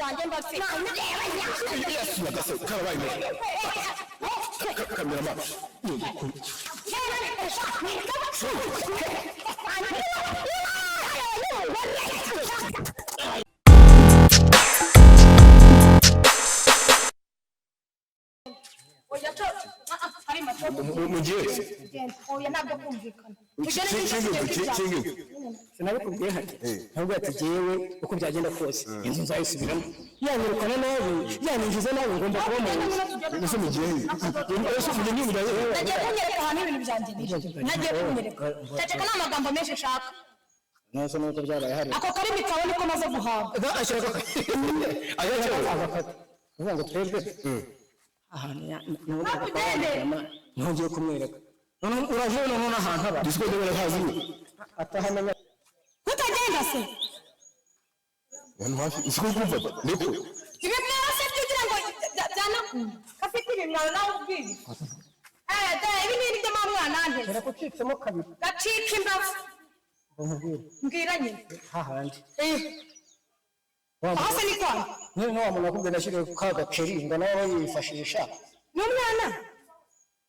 zanjye mba mfite. Yesu nyagasani, karabaye kameramani. Oya cyo, harima cyo. Mugiye. Genda, oya, ntabwo kumvikana. Kingi. Sinabikubwiye hano ntabwo ati jyewe uko byagenda kose inzu nzayisubiramo, yanyirukana nabi, yaninjiza nabi, ngomba kuba mu nzu. Ese mugiye? Ese mugiye niba Nagiye kunyereka ahantu ibintu byanjye biri, nagiye kunyereka. Ceceka, ni amagambo menshi nshaka. Nasa nuko byabaye hari. Ako karimi kawe niko maze guhabwa. Ashyira agakata kuvuga ngo twebwe ahantu ntongeye kumwereka. Noneho uraje, noneho n'ahantu aba Disco ndabona hazi. Atahamenya. Kutagenda se? Hano hafi isiko kumva niko. Ibi mwese byugira ngo byanakunda kafite ibimwaro nawe ubwiye. Eh, de ibi ni ibyo mwa mwana nteze. Dore ko ucitsemo kabiri. Gacika imbavu. Ngo nkubwire. Mbwira nyine. Hahandi. Eh. Aho se ni kwa? Nyine wa muntu wakubwiye nashyiriye ka gaceri ngo nawe aba yifashisha. Ni umwana.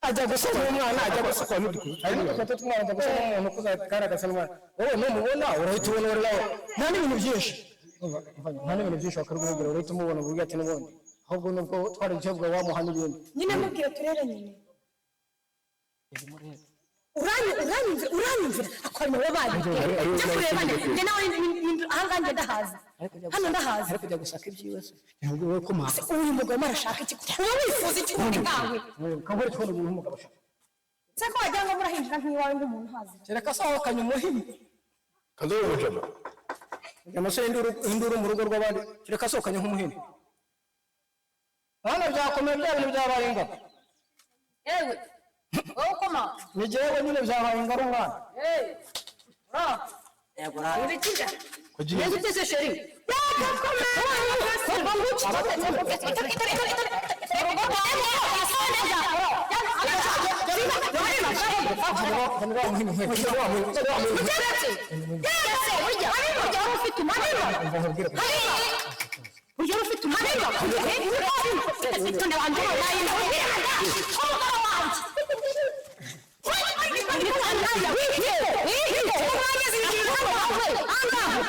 Ajya gusa n'umwana, ajya gusa kwa ariko gato umwana ajya gusa n'umuntu ukuze kagaragaza n'umwana. Wowe numubona urahita ubona uwo nawe, nta n'ibintu byinshi. Nta n'ibintu byinshi wakarwubwira, urahita umubona uvuga ati n'ubundi ahubwo nubwo twari igihugu wamuha n'ibindi. Nyine mubwire turere nyine. Uranyumvira, uranyumvira akora nawe bayi. Njya kureba njye nawe ahangaha njye ndahazi. Hano ndahazi. Ariko kujya gusaka ibyiwe se ntabwo wowe ko mpanga. Uyu mugabo arashaka iki? Uba wifuza iki ubundi nkawe? Kangure tubona umuntu w'umugabo ashaka. Se ko wagira ngo murahinjira nk'iwawe nk'umuntu uhazi. Kereka asohokanye umuhini. Kandoye mujama. Amasore induru induru mu rugo rw'abandi, kereka asohokanye nk'umuhini. Hano byakomeye, bya bintu byabaye ingabo. Yewe. Wowe ukoma. Ni jyewe nyine byabaye ingabo umwana. Eh. Ura. Ibikira. Kugiye. Nzi byose chéri.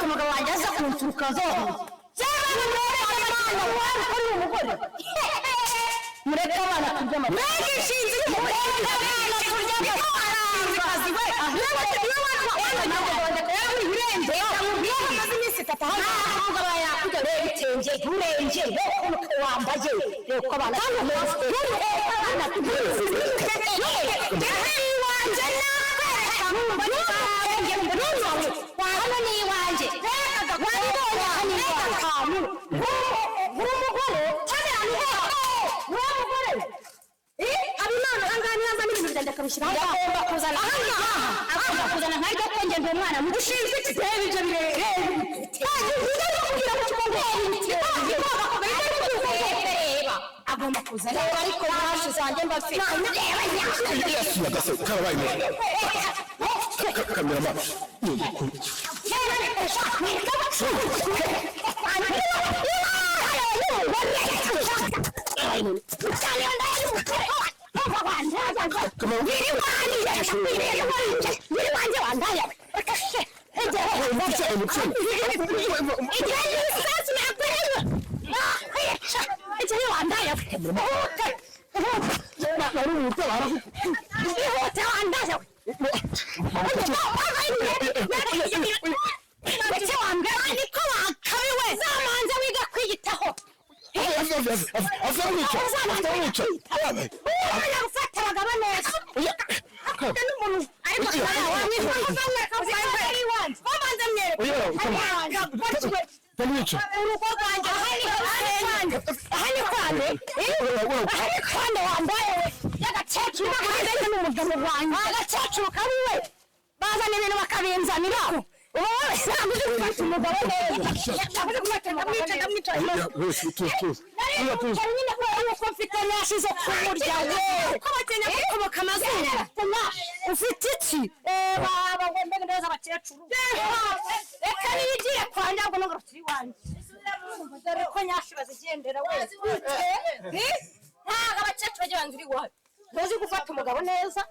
Umugabo wanjye aza kunsuka mureke abana kurya amata. Mbega inshinzi y'umugore, abana kurya amata. Ibitenge reba ukuntu wambaye, reba uko abana iwanjye nakwereka hano ni iwanjye wabibonye hano iwanjye nk'umugore nk'umugore Habimana ahangaha niyo azana ibintu byanjye akabishyira aho agomba kuzana ahangaha, agomba kuzana nkaryo ko njye ndi umwana muto ushinzwe iki? Reba ibyo birere, reba agomba kuzana reba ariko ntashi zanjye mba mfite. Yesu nyagasani, karabaye kameramani. Zamanza wiga kwiyitaho. Azamwica, azamwica. Umwana ufata abagabo neza. Akunda n'umuntu ariko babanza mwereka. Tamwica. Urugo rwanjye aha ni kwane, aha ni kwane wambaye we y'agakecuru kandi n'umugabo wanjye agakecuru kabi we bazana ibintu bakabinzanira. Ubu wowe ntabwo uzi gufata umugabo neza, ntabwo uzi gufata umugabo neza. Ndamwica, ndamwica. Wese tuzi tuzi. Nari nyine kubera yuko mfite nyashi zo kumurya we. Ko batinya kukuboka amazuru. Ufite iki? Baba ngo mbega ndabaza abakecuru. Reka nigire kwa nyabwo ntugarukire iwanjye. Dore ko nyashi bazigendera we. Ntabwo abakecuru bajya banza uri iwawe. Ntuzi gufata umugabo neza,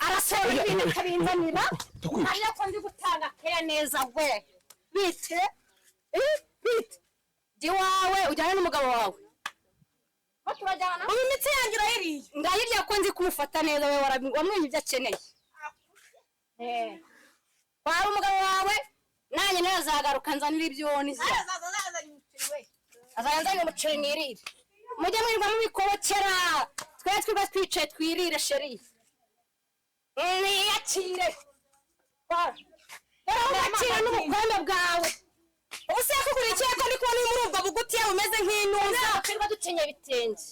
arasohora ibintu akabinzanira. Ndakwica. Ariko ndi gutanga keya neza we. Bite? Bite? Jya iwawe ujyane n'umugabo wawe. Ubu imitsi yanjye urayiriye. Ndayirya ko nzi kumufata neza we wamwenye ibyo akeneye. Waba umugabo wawe nanjye nawe azagaruka nzanira ibyo niza. Azanzanira umuceri nirire. Mujye mwirirwa mubikobokera. Twe twirwa twicaye twirire sheri. Niyakire. Yakira n'ubukombe bwawe. Ubu se yakuguriye iki ko ndi kubona uri muri ubwo bugutiya bumeze nk'intuza? Twirirwa dukenyeye ibitenge.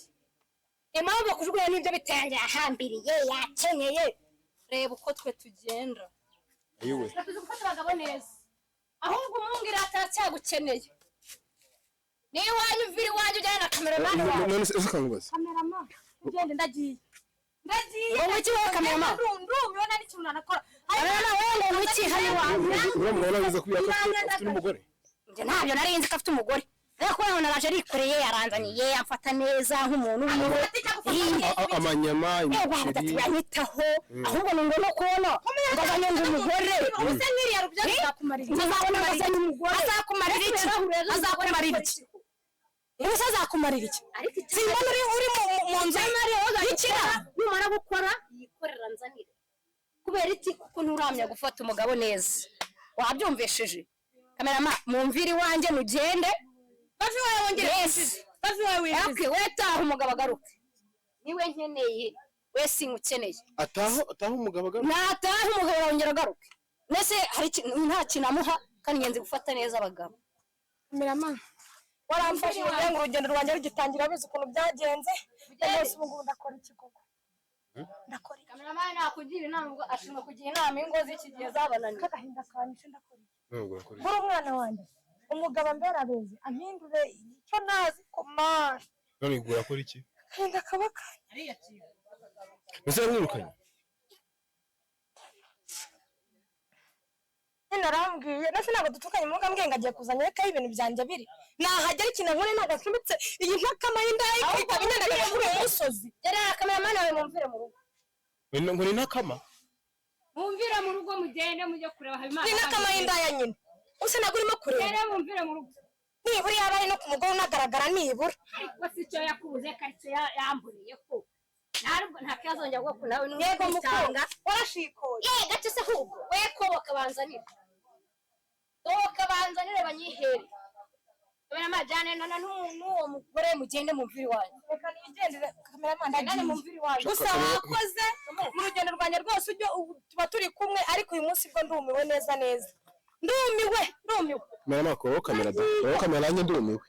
Impamvu bakujugunya n'ibyo bitenge yahambiriye yakenyeye. Reba uko twe tugenda. Ayiwe. Tuzi gufata abagabo neza. Ahubwo umwungire ataracyagukeneye. Niyo iwanyu umvira iwanyu ujyane na kameramani wawe. None se ukangubaza. Kameramani, ugende ndagiye. Ndagiye. Ngo iki wowe kameramani? Ndumiwe nta n'ikintu nanakora. Kameramani wowe ngo wiki hano iwanyu. Uriya mugabo nawe ko afite n'umugore. Njye ntabyo nari nzi ko afite umugore. Ariko kubera ngo naraje arikoreye yaranzaniye amfata neza nk'umuntu wiwe. Amanyama, imiceri. Yanyitaho ahubwo ni ngombwa kubona ngazanye ngo umugore. Ubuse nk'iriya rubya bizakumarira iki? Nzabona ngazanye umugore. Azakumarira iki? Azakumarira iki? Ubuse azakumarira iki? Simbona uri mu nzu y'ikiraro. Numara gukora yikorera nzanire. Kubera iki? Kuko nturamya gufata umugabo neza. Wabyumvishije? Kamerama mumvire iwanjye mugende. Bave iwawe wongere winjize. Bave iwawe winjize. Okay, we taha umugabo agaruke. Niwe nkeneye, we sinkukeneye. Ataha umugabo agaruka. Nataha umugabo wongera agaruke. Nese hari nta kintu amuha kandi ngenzi gufata neza abagabo. Kameramani, waramfashije kugira ngo urugendo rwanjye rugitangira bizi ukuntu byagenze. Umunsi ubu ngubu ndakora iki koko? Ndakora iki? Kameramani nakugira inama ubwo ashinzwe kugira inama ingo z'iki gihe zabananiye. K'agahinda kanyishe ndakora iki? Ntabwo urakora. Mbura umwana wanjye. Umugabo ambera abeze ampindure icyo ntazi ko mana. None urakora iki? Agahinda kaba kanye. Mbese yaramwirukanye? Nyine arambwiye nase ntabwo dutukanye mu mbwiye ngo agiye kuzana reka ibintu byanjye biri nahagera ikintu nkore ntabwo acumbitse iyi ntakama y'indaya ikaba inyandagira kuri uyu musozi. Gera kameramani wawe mumvire mu rugo. Ngo ni ntakama? Mumvire mu rugo mugende mujye kureba Habimana. Ni ntakama y'indaya nyine usa ntabwo urimo kureba. Gera mumvire mu rugo. Nibura yaba ari no ku mugore unagaragara nibura. Ariko si cyo yakubuze karitsiye yamburiye ko. Ntabwo nta kibazo bwo nawe Yego mukunda warashikoye. Ye gace se ahubwo we ko bakabanzanira. Bakabanzanira banyihere. Kameramani jyane na n'uwo mugore mugende mumvire iwanyu. Reka nigendere kameramani Jyane ndagiye. mumvire iwanyu. Gusa wakoze mu rugendo rwanjye rwose ujye tuba turi kumwe ariko uyu munsi bwo ndumiwe neza neza. Ndumiwe ndumiwe. Kameramani kuraho kamera da. Kuraho kamera nanjye ndumiwe.